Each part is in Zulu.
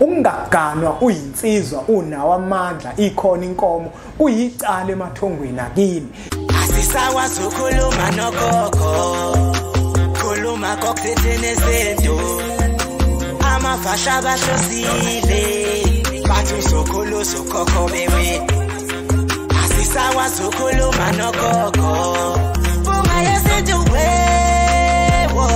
Ukungaganwa uyinsizwa unawo amandla, ikhona inkomo, kuyicala emathongweni akini. Asisakwazi ukukhuluma nogogo, khuluma kokuthethene sento, amafasha bahlosile, bathi uzokhulu uzokhokho bewe. Asisakwazi ukukhuluma nogogo, bunga yesintu wewo.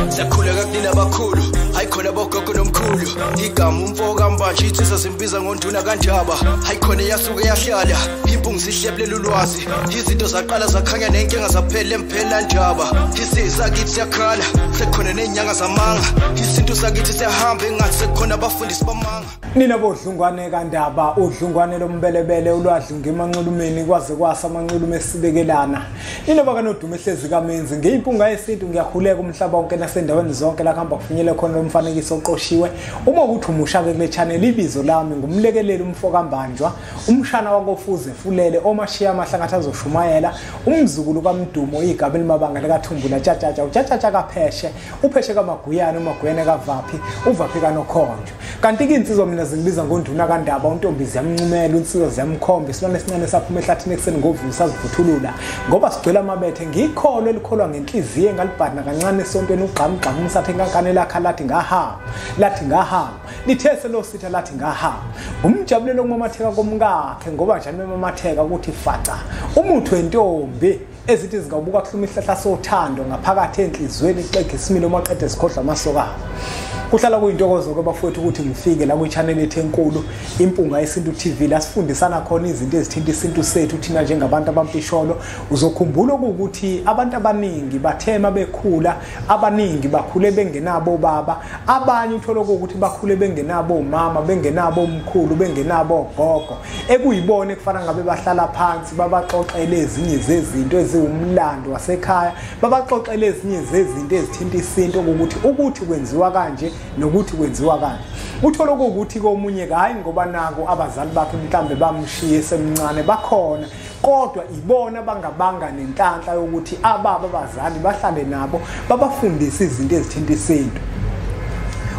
Siyakhuleka kunina abakhulu, hayikhona bogogo nomkhulu. Igama umfo kaMbanje insizwa zimbiza ngonduna kaNdaba. Hayikhona eyasuke yahlala, impungu zihlebulela ulwazi. Izinto zaqala zakhanya nenkinga zaphela emphela ndaba. Isizwe sakithi siyakhala, sekukhona nezinyanga zamanga. Isintu sakithi siyahamba engathi sekukhona abafundisi bamanga. Nina bodlungwane kaNdaba, udlungwane lombelebele ulwadlunga emanxulumeni kwaze kwasa amanxulume esibekelana. Nina bakanodumo ehlezi kaMenzi, ngiyimpunga yesintu, ngiyakhuleka umhlaba wonke nasendaweni zonke la kuhamba kufinyele khona lo mfanekiso oqoshiwe. Uma ukuthi umusha-ke kule channel, ibizo lami ngumlekeleli umfo kaMbanjwa, umshana wakofuze fulele omashiya amahlangathi azoshumayela, umzukulu kaMdumo, igama elimabanga likaThumbula Tshatshatsha, uTshatshatsha kaPheshe, uPheshe kaMaguyane, uMaguyane kaVaphi, uVaphi kaNokhonjo. Kanti-ke insizwa mina zingibiza ngonduna kaNdaba, untombi ziyamncumela, unsizwa ziyamkhomba, isilwane esincane saphuma ehlathini ekuseni ngovivi sazivuthulula ngoba sigcwele amabethe. Ngikholwa elikholwa ngenhliziyo engalibhadna kancane esontweni, ugqamugqamu umsathe enkankane lakha lathi ngahamba, lathi ngahamba, lithese lo sitha lathi ngahamba. Ngumjabulelo okumamatheka komkakhe ngoba njani memamatheka ukuthi faca umuthi wentombi ezithi zingawubuka kuhluma isihlahla sothando ngaphakathi enhliziyweni, ixega isimilo maqede sikhohlwa amasokana. Kuhlala kuyintokozo-ke bafowethu ukuthi ngifike la kwi-channel yethu enkulu Impunga Yesintu TV, la sifundisana khona izinto ezithinta isintu sethu thina njengabantu abampisholo. Uzokhumbula ukuthi abantu abaningi bathema bekhula, abaningi bakhule bengenabo baba, abanye uthole ukuthi bakhule bengenabo omama, bengenabo omkhulu, bengenabo ogogo, ekuyibona ekufana ngabe bahlala phansi babaxoxele ezinye zezinto eziwumlando wasekhaya, babaxoxele ezinye zezinto ezithinta isintu, ukuthi kwenziwa kanje nokuthi kwenziwa kanje. Uthole ukuthi komunye hayi ngoba nako abazali bakhe mhlambe bamshiye semncane bakhona, kodwa ibona bangabanga nenhlanhla yokuthi ababa abazali bahlale nabo babafundise izinto ezithinta isintu.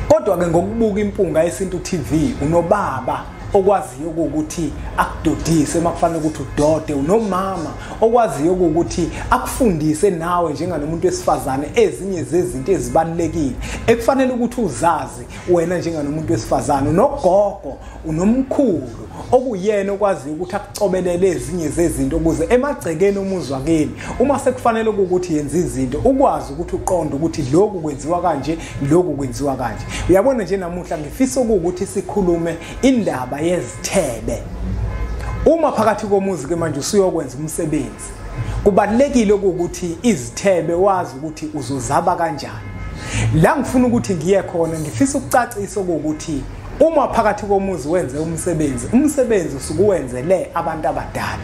Kodwa-ke ngokubuka Impunga Yesintu TV, unobaba okwaziyo ukuthi akudodise makufanele ukuthi udode, unomama okwaziyo ukuthi akufundise nawe njenganomuntu wesifazane ezinye zezinto ezibalulekile ekufanele ukuthi uzazi wena njenganomuntu wesifazane. Unogogo, unomkhulu okuyena okwaziyo ukuthi akucobelele ezinye zezinto ukuze emagcekeni omuzwa kini uma sekufanele ukuthi yenze izinto ukwazi ukuthi uqonde ukuthi lokhu kwenziwa kanje, lokhu kwenziwa kanje. Uyabona nje namuhla ngifisa ukuthi sikhulume indaba yezithebe. Uma phakathi komuzi ke manje usuyokwenza umsebenzi, kubalulekile ukuthi izithebe wazi ukuthi uzozaba kanjani. La ngifuna ukuthi ngiye khona, ngifisa ukucacisa ukuthi uma phakathi komuzi wenze umsebenzi, umsebenzi usukuwenzele abantu abadala.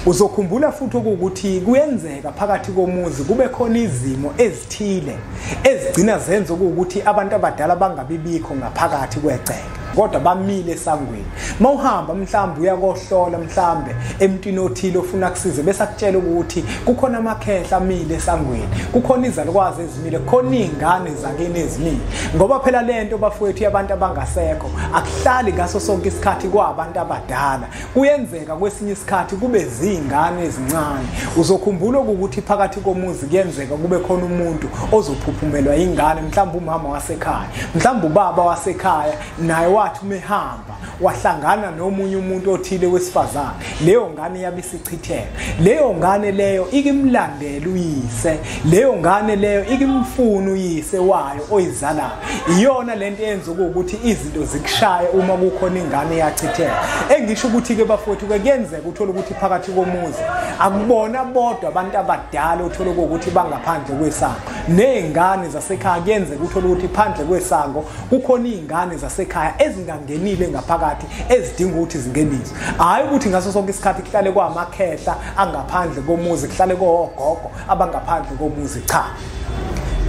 Uzokhumbula futhi ukuthi kuyenzeka phakathi komuzi kube khona izimo ezithile ezigcina zenza ukuthi abantu abadala bangabibikho ngaphakathi kwegceke, kodwa bamile esangweni. Mawuhamba mhlambe uyakohlola mhlambe emntwini othile ofuna kusize, bese akutshela ukuthi kukhona amakhehla amile esangweni, kukhona izalukwazi ezimile, kukhona izingane zakini ezimile. Ngoba phela lento bafowethu yabantu abangasekho akuhlali ngaso sonke isikhathi kwabantu abadala, kuyenzeka kwesinye isikhathi kube zingane ezincane. Uzokhumbula ukuthi phakathi komuzi kuyenzeka kube khona umuntu ozophuphumelwa ingane, mhlawumbe umama wasekhaya, mhlawumbe ubaba wasekhaya, naye wathi umehamba wahlangana nomunye umuntu othile wesifazane, leyo ngane yabe isichitheka. Leyo ngane leyo ikimlandela uyise, leyo ngane leyo ikimfuna uyise wayo oyizalayo. Iyona lento eyenza ukuthi izinto zikushaye uma kukhona ingane eyachitheka. Engisho ukuthi ke bafowethu ke kuyenzeka uthole ukuthi phakathi komuzi akubona bodwa abantu abadala uthole ukuthi bangaphandle kwesango, nezingane zasekhaya kuyenzeka uthole ukuthi phandle kwesango kukhona izingane zasekhaya ezingangenile ngaphakathi ezidinga ukuthi zingeniswe. Hayi ukuthi ngaso sonke isikhathi kuhlale kwamakhehla angaphandle komuzi, kuhlale kogogo abangaphandle komuzi, cha.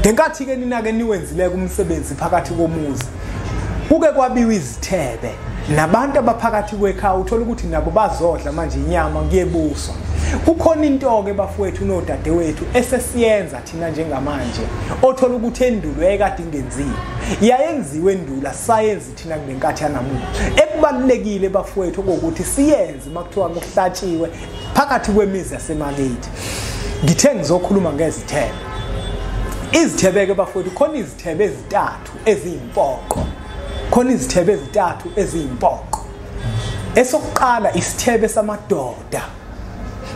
Ngenkathi ke nina ke niwenzile umsebenzi phakathi komuzi, kuke kwabiwa izithebe nabantu abaphakathi kwekhaya, uthola ukuthi nabo bazodla manje inyama kuyebuswa. Kukhona into-ke bafowethu nodadewethu esesiyenza thina njengamanje othola ukuthi endulo yayikade ingenziwe, yayenziwe endulo, sayenzi thina kule nkathi yanamuhla. Ekubalulekile bafowethu ukuthi siyenze uma kuthiwa kuhlatshiwe phakathi kwemizi yasemakethe. Ngithe ngizokhuluma ngezithebe. Izithebe-ke bafowethu, khona izithebe ezintathu eziyimpoqo. Khona izithebe ezintathu eziyimpoqo. Esokuqala isithebe samadoda.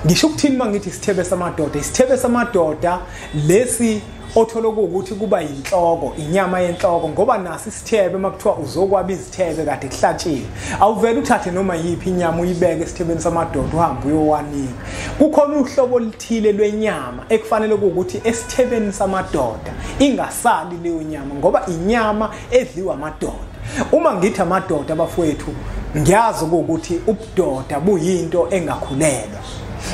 Ngisho ukuthini uma ngithi isithebe samadoda? Isithebe samadoda lesi othola ukuthi kuba yinhloko, inyama yenhloko, ngoba naso isithebe uma kuthiwa uzokwaba izithebe kade kuhlatshiwe, awuvele uthathe noma yiphi inyama uyibeke esithebeni samadoda uhambe uyowanika. Kukhona uhlobo oluthile lwenyama ekufanele ukuthi esithebeni samadoda ingasali leyo nyama, ngoba inyama edliwa amadoda. Uma ngithi amadoda bafowethu, ngiyazi ukuthi ubudoda buyinto engakhulelwa.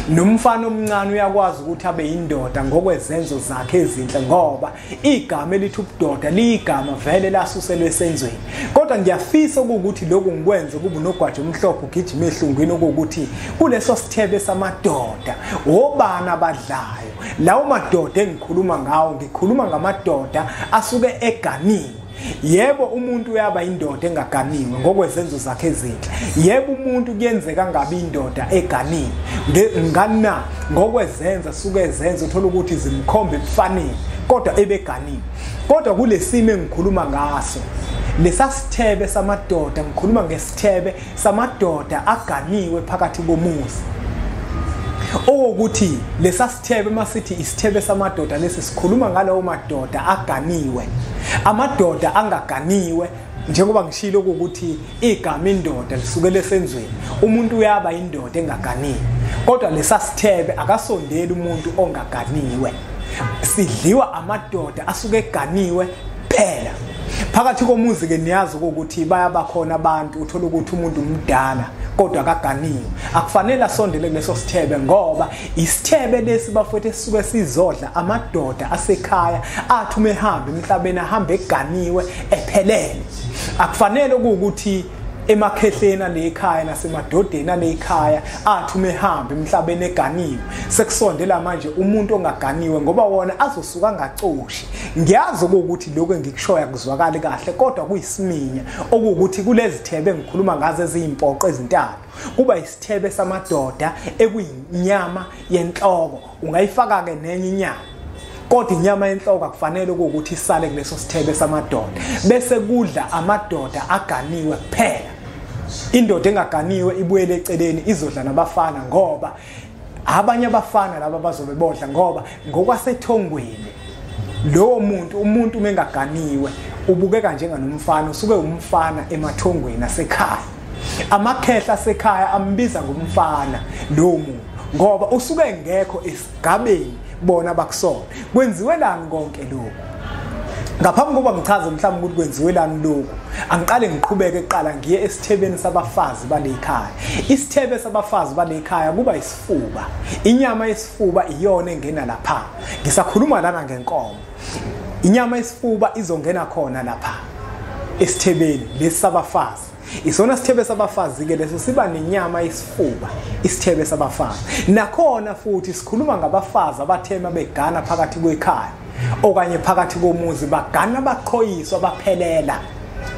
Nomfana omncane uyakwazi ukuthi abe yindoda ngokwezenzo zakhe ezinhle, ngoba igama elithi ubudoda liyigama vele lasuselwe esenzweni. Kodwa ngiyafisa ukuthi lokhu ngikwenze kube unogwaja omhlophe ugijima ehlungwini, ukuthi kuleso sithebe samadoda obani abadlayo. Lawo madoda engikhuluma ngawo, ngikhuluma ngamadoda asuke eganiwe. Yebo, umuntu uyaba indoda engaganiwe ngokwezenzo zakhe ezinhle. Yebo, umuntu kuyenzeka ngabe indoda eganiwe ngana ngokwezenza suke ezenza uthola ukuthi zimkhomba ebufaneni, kodwa ebeganiwe. Kodwa kulesimo engikhuluma ngaso, lesasithebe samadoda, ngikhuluma ngesithebe samadoda aganiwe phakathi komuzi. Owokuthi lesasithebe masithi isithebe samadoda lesi, sikhuluma ngalawo madoda aganiwe. Amadoda angaganiwe, njengoba ngishilo ukuthi igama indoda lisukele esenzweni, umuntu uyaba indoda engaganiwe. Kodwa lesasithebe akasondeli umuntu ongaganiwe, sidliwa amadoda asuke eganiwe phela. Phakathi komuzi ke niyazi ukuthi bayabakhona abantu uthola ukuthi umuntu umdala kodwa akaganiwe, akufanele asondele kuleso sithebe, ngoba isithebe lesi bafowethu esisuke sizodla amadoda asekhaya athi uma ehamba emhlabeni ahambe eganiwe ephelele. Akufanele ukuthi emakhehleni alekhaya nasemadodeni alekhaya athi uma ehamba emhlabeni eganiwe, sekusondela manje umuntu ongaganiwe, ngoba wona azosuka angacoshi. Ngiyazi ukuthi lokho engikushoya kuzwakala kahle, kodwa kuyisiminya okuwukuthi kulezithebe engikhuluma ngazo eziyimpoqo ezintathu, kuba isithebe samadoda ekuyinyama yenhloko. Ungayifaka ke nenye inyama, kodwa inyama yenhloko akufanele ukuthi isale kuleso sithebe samadoda. Bese kudla amadoda aganiwe kuphela. Indoda engaganiwe ibuyele eceleni, izodla nabafana, ngoba abanye abafana laba bazobe bodla, ngoba ngokwasethongweni lowo muntu, umuntu uma engaganiwe ubukeka njenganomfana, usuke umfana emathongweni asekhaya. Amakhehla asekhaya ambiza ngomfana lowo muntu, ngoba usuke engekho esigabeni bona bakusona. Kwenziwelani konke lokhu? Ngaphambi kokuba ngichaze mhlawumbe ukuthi kwenziwelani lokhu, angiqale ngiqhubeke kuqala ngiye esithebeni sabafazi balekhaya. Isithebe sabafazi balekhaya kuba isifuba. Inyama yesifuba iyona engena lapha. Ngisakhuluma lana ngenkomo. Inyama yesifuba izongena khona lapha esithebeni lesi sabafazi. Isona sithebe sabafazi ke leso siba nenyama yesifuba, isithebe sabafazi. Nakhona futhi sikhuluma ngabafazi abathema begana phakathi kwekhaya okanye phakathi komuzi, bagana baqhoyiswa baphelela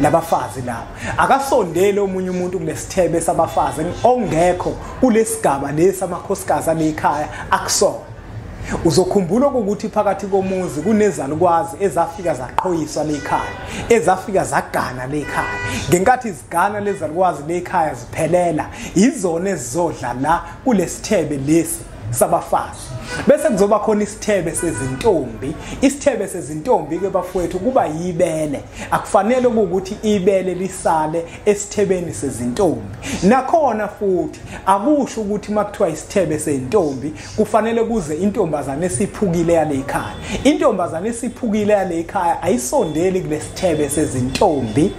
labafazi laba. Akasondele omunye umuntu kulesithebe sabafazi ongekho kulesigaba lesi amakhosikazi alekhaya akusona. Uzokhumbula ukuthi phakathi komuzi kunezalukwazi ezafika zaqhoyiswa lekhaya, ezafika zagana lekhaya. Ngenkathi izigana lezalukwazi lekhaya ziphelela, izona ezizodla la kulesithebe lesi sabafazi. Bese kuzoba khona isithebe sezintombi. Isithebe sezintombi ke bafowethu kuba yibele. Akufanele ukuthi ibele lisale esithebeni sezintombi. Nakhona futhi akusho ukuthi makuthiwa isithebe sezintombi kufanele kuze intombazane esiphukile yalekhaya. Intombazane esiphukile yalekhaya ayisondeli kulesithebe sezintombi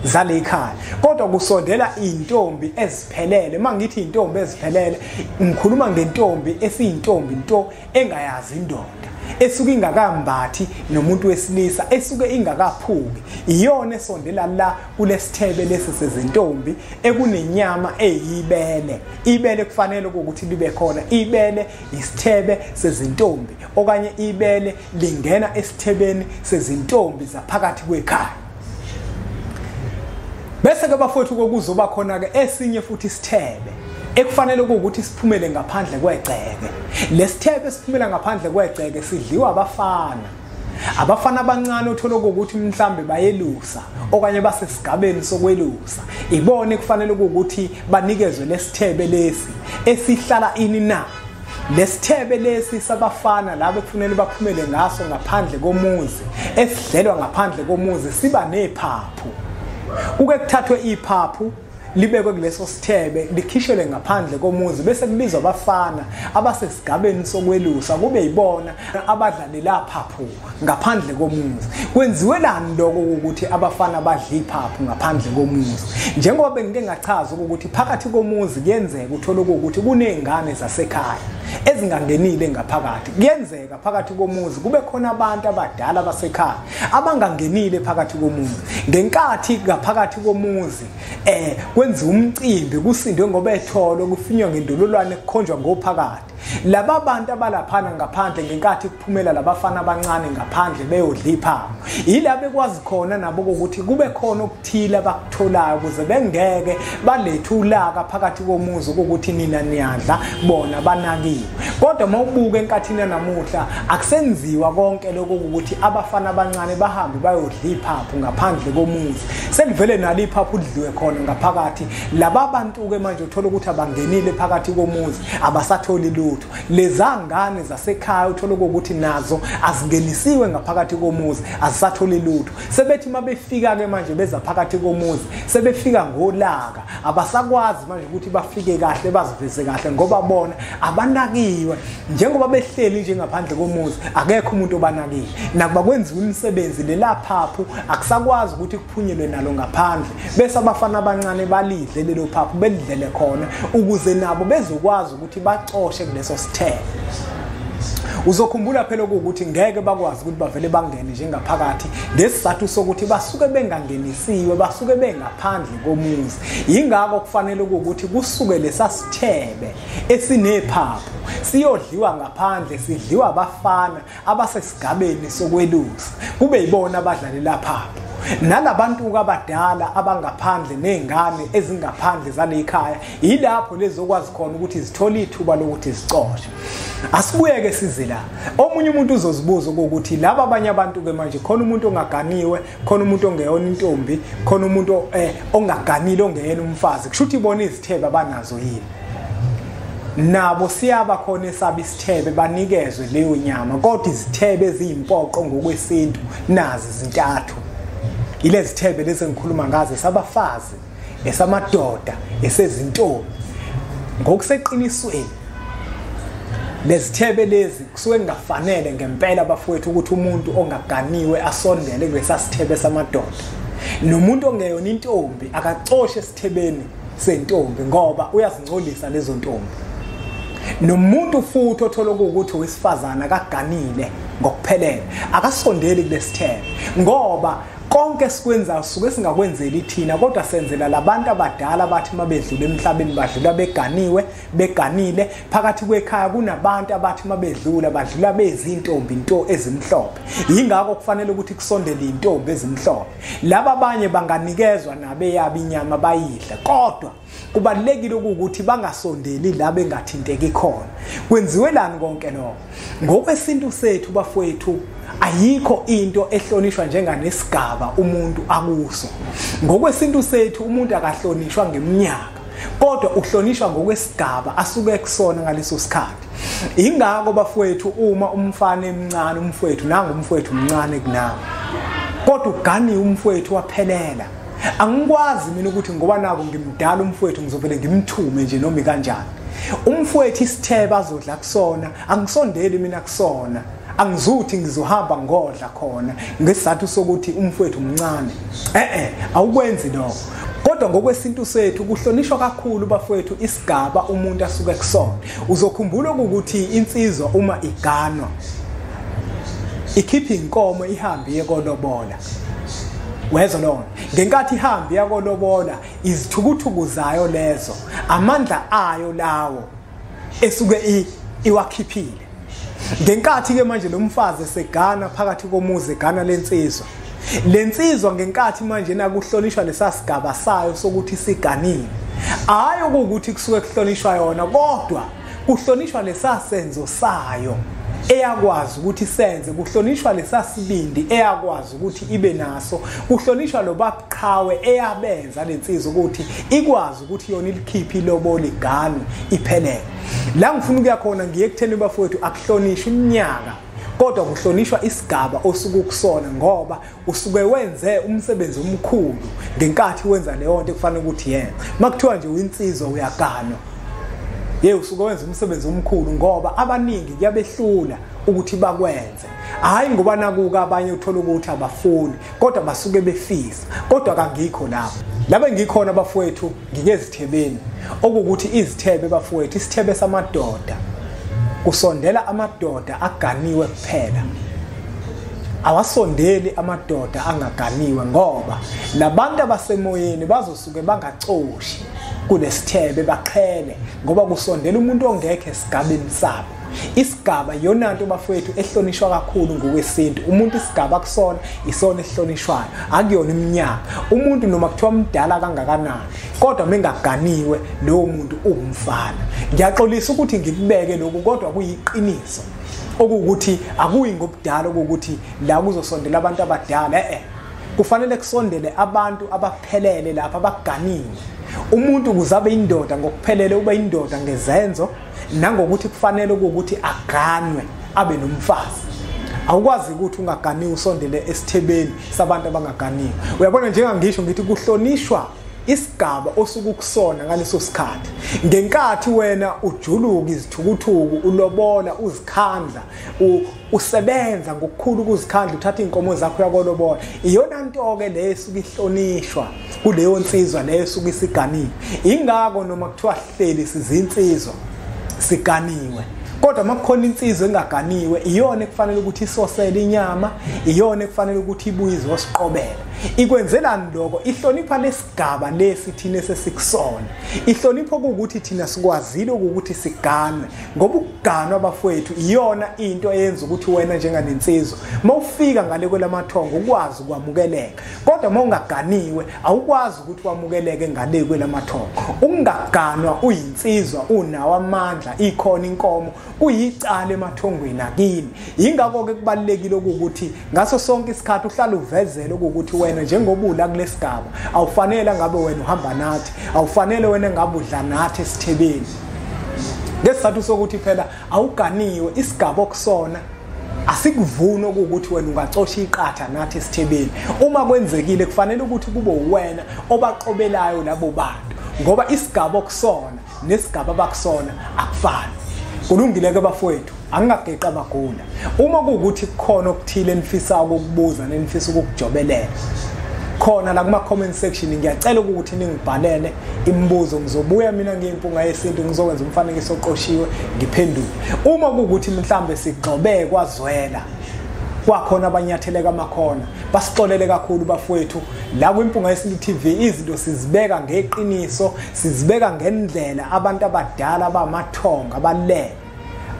zalekhaya, kodwa kusondela intombi eziphelele. Mangithi intombi eziphelele, ngikhuluma ngentombi esiyintombi into engayazi indoda, esuke ingakambathi nomuntu wesilisa, esuke ingakaphuki, iyona esondela la kulesithebe lesi sezintombi ekunenyama eyibele. Ibele kufanele ukuthi libe khona. Ibele isithebe sezintombi, okanye ibele lingena esithebeni sezintombi zaphakathi kwekhaya. Bese ke bafowethu kokuzoba khona ke esinye futhi isithebe ekufanele ukuthi siphumele ngaphandle kwegceke. Lesithebe siphumela ngaphandle kwegceke sidliwa abafana. Abafana abancane uthola ukuthi mhlambe bayelusa okanye basesigabeni sokwelusa, ibone kufanele ukuthi banikezwe lesithebe lesi esihlala ini na. Lesithebe lesi sabafana labo kufanele baphumele ngaso ngaphandle komuzi, esidlelwa ngaphandle komuzi, siba nephaphu. Kuke kuthathwe iphaphu libekwe kuleso sithebe, likhishelwe ngaphandle komuzi, bese kubizwa abafana abasesigabeni sokwelusa, kube yibona abadlalela phaphu ngaphandle komuzi. Kwenziwelani lokho ukuthi abafana badle iphaphu ngaphandle komuzi? Njengoba bengike ngachaza ukuthi phakathi komuzi kuyenzeka uthole ukuthi kunezingane zasekhaya ezingangenile ngaphakathi. Kuyenzeka phakathi komuzi kube khona abantu abadala basekhaya abangangenile phakathi komuzi. Ngenkathi ngaphakathi komuzi kwenziwa umcimbi, kusindwe ngoba etholo, kufinywa ngendololwane, kukhonjwa ngophakathi. Laba bantu abalaphana ngaphandle ngenkathi kuphumela labafana abancane ngaphandle beyodla iphaphu, yila bekwazi khona nabo ukuthi kube khona okuthile abakutholayo ukuze bengeke balethe ulaka phakathi komuzi ukuthi nina niyadla bona banakiwe. Kodwa mawubuka enkathini namuhla akusenziwa konke lokho ukuthi abafana abancane bahambe bayodla iphaphu ngaphandle komuzi, selivele nalo iphaphu lidliwe khona ngaphakathi. Laba bantu ke manje uthola ukuthi abangenile phakathi komuzi abasatholi lutho. Lezangane zasekhaya uthola ukuthi nazo azingenisiwe ngaphakathi komuzi, azisatholi lutho. Sebethi mabefika ke manje beza phakathi komuzi, sebefika ngolaka, abasakwazi manje ukuthi bafike kahle baziveze kahle ngoba bona abanakiwe. Njengoba behleli nje ngaphandle komuzi akekho umuntu obanakile, nakuba kwenziwa imisebenzi lelaphaphu akusakwazi ukuthi kuphunyelwe nalo ngaphandle, bese abafana abancane balidle lelo phaphu, belidlele khona ukuze nabo bezokwazi ukuthi bacoshe kuleso sithebe. Uzokhumbula phela ukuthi ngeke bakwazi ukuthi bavele bangene njengaphakathi ngesizathu sokuthi basuke bengangenisiwe, basuke bengaphandle komuzi. Yingakho kufanele ukuthi kusuke lesasithebe esinephaphu siyodliwa ngaphandle, sidliwa abafana abasesigabeni sokwelusa, kube yibona abadlalela phaphu. Nalabantu abadala abangaphandle nezingane ezingaphandle zalekhaya, yilapho lezokwazi khona ukuthi zithole ithuba lokuthi zicoshe. Asibuyeke size la. Omunye umuntu uzozibuza ukuthi laba abanye abantu ke manje, khona umuntu ongaganiwe, khona umuntu ongeyona intombi, khona umuntu ongaganile ongeyena umfazi, kusho ukuthi ibona izithebe abanazo yini? Nabo siyaba khona esabi isithebe banikezwe leyo nyama, kodwa izithebe eziyimpoqo ngokwesintu nazi zintathu. Ilezithebe lezi engikhuluma ngazo, esabafazi, esamadoda, esezintombi. Ngokuseqinisweni lezithebe lezi kusuke kungafanele ngempela bafowethu ukuthi umuntu ongaganiwe asondele kulesasithebe samadoda, nomuntu ongeyona intombi akacoshe esithebeni sentombi ngoba uyazingcolisa lezo ntombi. Nomuntu futhi othola ukuthi owesifazana akaganile ngokuphelele akasondeli kulesithebe, ngoba konke sikwenza suke singakwenzeli thina, kodwa senzela labantu abadala bathi mabedlula emhlabeni badlula beganiwe, beganile. Phakathi kwekhaya kunabantu abathi mabedlula badlula bezintombi into ezimhlophe. Yingakho kufanele ukuthi kusondele intombi ezimhlophe. Laba abanye banganikezwa nabeyabi inyama bayidla, kodwa kubalekile ukuthi bangasondeli la bengathinteki khona. Kwenziwelani konke lokho? Ngokwesintu sethu bafowethu ayikho into ehlonishwa njenganesigaba umuntu akuso. Ngokwesintu sethu umuntu akahlonishwa ngeminyaka, kodwa uhlonishwa ngokwesigaba asuke kusona ngaleso sikhathi. Ingakho bafowethu uma umfana emncane, umfowethu nangu umfowethu umncane kunawe, kodwa ugani umfowethu waphelela. Angikwazi mina ukuthi ngoba nako ngimdala umfowethu ngizovele ngimthume nje noma kanjani. Umfowethu isithebe azodla kusona, angisondeli mina kusona. Angizuthi ngizohamba ngodla khona ngesizathu sokuthi umfowethu umncane. Awukwenzi lokho. Kodwa ngokwesintu sethu kuhlonishwa kakhulu bafowethu isigaba umuntu asuke kusona. Uzokhumbula ukuthi insizwa uma iganwa Ikhipha inkomo ihambe iye kolobola. Wezwa lona? Ngenkathi ihambe yakolobola, izithukuthuku zayo lezo, amandla ayo lawo esuke iwakhiphile. Ngenkathi ke manje lo mfazi esegana phakathi komuzi, egana lensizwa, lensizwa ngenkathi manje nakuhlonishwa lesasigaba sayo sokuthi siganile, hayi ukuthi kusuke kuhlonishwa yona, kodwa kuhlonishwa lesasenzo sayo eyakwazi ukuthi senze, kuhlonishwa lesasibindi eyakwazi ukuthi ibe naso, kuhlonishwa lo baqhawe eyabenza lensizwa ukuthi ikwazi ukuthi yona ilikhiphe ilobolo igane iphelele. La ngifuna ukuya khona ngiye ekutheni bafowethu, akuhlonishwa iminyaka, kodwa kuhlonishwa isigaba osuke kusona, ngoba usuke wenze umsebenzi omkhulu ngenkathi wenza leyo nto ekufanele ukuthi yenze. Makuthiwa nje uyinsizwa uyaganwa, ye usuke wenza umsebenzi omkhulu, ngoba abaningi kuyabehlula ukuthi bakwenze. Hayi ngoba nakuka abanye uthola ukuthi abafuni, kodwa basuke befisa. Kodwa kangikho lapho. Laba ngikhona bafowethu, ngingezithebeni, okukuthi izithebe bafowethu, isithebe samadoda, kusondela amadoda aganiwe kuphela. Awasondeli amadoda angaganiwe, ngoba labantu abasemoyeni bazosuke bangacoshi kulesithebe, baqhele, ngoba kusondela umuntu ongekho esigabeni sabo. Isigaba iyona nto bafowethu ehlonishwa kakhulu ngokwesintu. Umuntu isigaba kusona isona esihlonishwayo, akuyona iminyaka. Umuntu noma kuthiwa mdala kangakanani, kodwa mengaganiwe lowo muntu uwumfana. Ngiyaxolisa ukuthi ngikubeke lokhu, kodwa kuyiqiniso okuwukuthi akuyi ngobudala okuwukuthi la kuzosondela abantu abadala. Kufanele kusondele abantu abaphelele lapha, abaganiwe. Umuntu ukuze abe indoda ngokuphelele, ube indoda ngezenzo nangokuthi kufanele ukuthi aganwe abe nomfazi. Awukwazi ukuthi ungaganiwe usondele esithebeni sabantu abangaganiwe. Uyabona, njengangisho ngithi kuhlonishwa isigaba osuke kusona ngaleso sikhathi. Ngenkathi wena ujuluka izithukuthuku, ulobola, uzikhandla, usebenza ngokukhulu ukuzikhandla, uthatha inkomo zakho uyakolobola, iyona nto ke leyo esuke ihlonishwa kuleyo nsizwa leyo esuke isiganiwe. Ingakho noma kuthiwa hleli sizinsizwa siganiwe, kodwa makukhona insizwa engaganiwe, iyona ekufanele ukuthi isosele inyama, iyona ekufanele ukuthi ibuye izosiqobela. Ikwenzelani lokho? Ihlonipha lesigaba lesi thina esesikusona. Ihlonipha ukuthi thina sikwazile ukuthi siganwe, ngoba ukuganwa bafowethu iyona into eyenza ukuthi wena njenganensizwa mawufika ngale kwelamathongo ukwazi ukwamukeleka. Kodwa mawungaganiwe awukwazi ukuthi wamukeleke ngale kwelamathongo. Ungaganwa uyinsizwa, unawo amandla, ikhona inkomo, kuyicala emathongweni akini. Ingakho ke kubalekile ukuthi ngaso sonke isikhathi uhlala uvezele ukuthi wena njengobula kulesigaba awufanele ngabe wena uhamba nathi, awufanele wena ngabe udla nathi esithebeni, ngesizathu sokuthi phela awuganiwe. Isigaba okusona asikuvuni ukuthi wena ungacosha iqatha nathi esithebeni. Uma kwenzekile kufanele ukuthi kube wena obaqobelayo labo bantu, ngoba isigaba okusona nesigaba abakusona akufani. Kulungile ke bafowethu, angingageqa amagula. Uma kuwukuthi kukhona okuthile enifisa ukukubuza nenifisa ukukujobelela khona la kuma comment section, ngiyacela ukuthi ningibhalele imibuzo. Ngizobuya mina ngiyimpunga yesintu, ngizokwenza umfanekiso oqoshiwe ngiphendule. Uma kuwukuthi mhlambe sigxobe kwazwela, kwakhona abanyatheleka amakhona, basixolele kakhulu bafowethu. La kwiMpunga Yesintu TV izinto sizibeka ngeqiniso, sizibeka ngendlela abantu abadala abamathonga abalele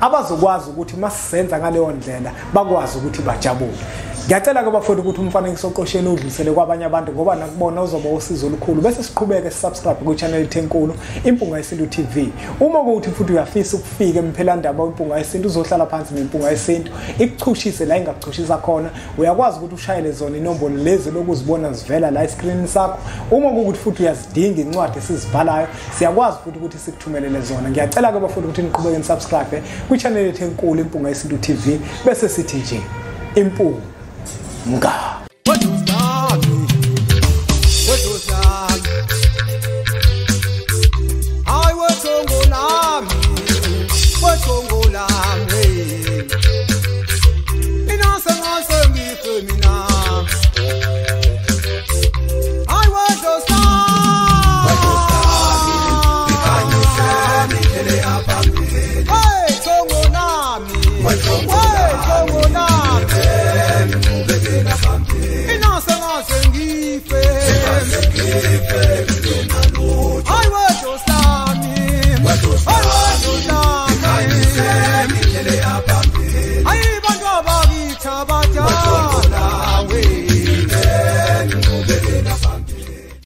abazokwazi ukuthi masisenza ngaleyo ndlela bakwazi ukuthi bajabule. Ngiyacela ke bafowethu ukuthi umfanekiso oqosheni udlulisele kwabanye abantu, ngoba nakubona uzoba usizo olukhulu. Bese siqhubeke sisubscribe ku channel yethu enkulu Impunga Yesintu TV. Uma kuwukuthi futhi uyafisa ukufika emphelandaba Impunga Yesintu, uzohlala phansi neMpunga Yesintu ikuchushise la ingakuchushisa khona. Uyakwazi ukuthi ushayele zona inombolo lezi lokuzibona zivela la escreen sakho. Uma kuwukuthi futhi uyazidinga incwadi esizibhalayo, siyakwazi futhi ukuthi sikuthumelele zona. Ngiyacela ke bafowethu ukuthi niqhubeke nisubscribe ku channel yethu enkulu Impunga Yesintu TV. Bese sithi nje impunga.